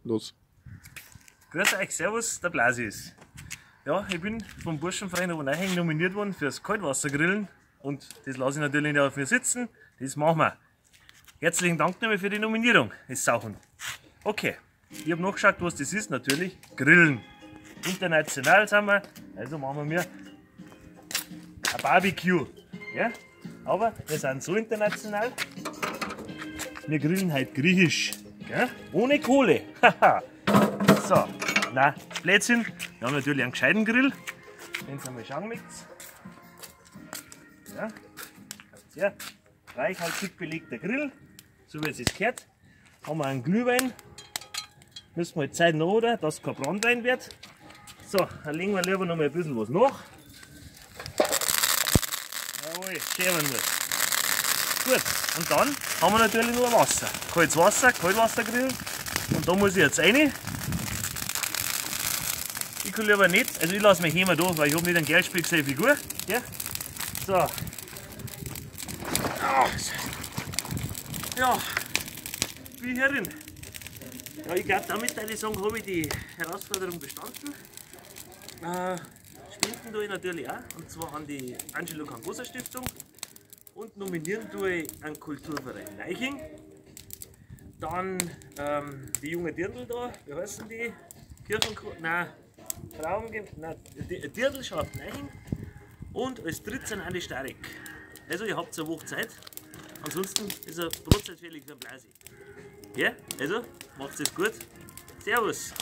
Los. Grüß euch, servus, der Blasi ist. Ja, ich bin vom Burschenverein Oberneuching nominiert worden fürs Kaltwassergrillen und das lasse ich natürlich nicht auf mir sitzen, das machen wir. Herzlichen Dank nochmal für die Nominierung, das Sauhund. Okay, ich habe nachgeschaut, was das ist, natürlich Grillen. International sind wir, also machen wir ein Barbecue. Ja? Aber wir sind so international, wir grillen heute griechisch. Gell? Ohne Kohle. Haha. So, na, Blödsinn. Wir haben natürlich einen gescheiten Grill. Wenn ihr einmal schauen möchtet. Ja, sehr reichhaltig belegter Grill, so wie es sich gehört. Haben wir einen Glühwein. Müssen wir halt Zeit noch, oder, dass es kein Brandwein wird. So, dann legen wir lieber noch mal ein bisschen was nach. Jawohl, schön wir. Gut, und dann haben wir natürlich noch Wasser. Kaltes Wasser, Kaltwassergrill. Und da muss ich jetzt rein. Ich kann lieber nicht, also ich lasse mich immer da, weil ich habe nicht ein Geldspiel gesehen Figur. Ja? So. Ja, wie herin. Ja, ich glaube, damit würde ich sagen, habe ich die Herausforderung bestanden. Spenden tue ich natürlich auch, und zwar an die Angelo Cangosa Stiftung. Und nominieren tue ich einen Kulturverein Neuching. Dann die junge Dirndl da, wie heißen die? Kirchen, nein, Frauen, nein, Dirndlschaft Neuching. Und als drittes an Andi Starek. Also ihr habt eine Woche Zeit, ansonsten ist er Brotzeit fällig für den Blasi. Ja, also macht's es gut. Servus!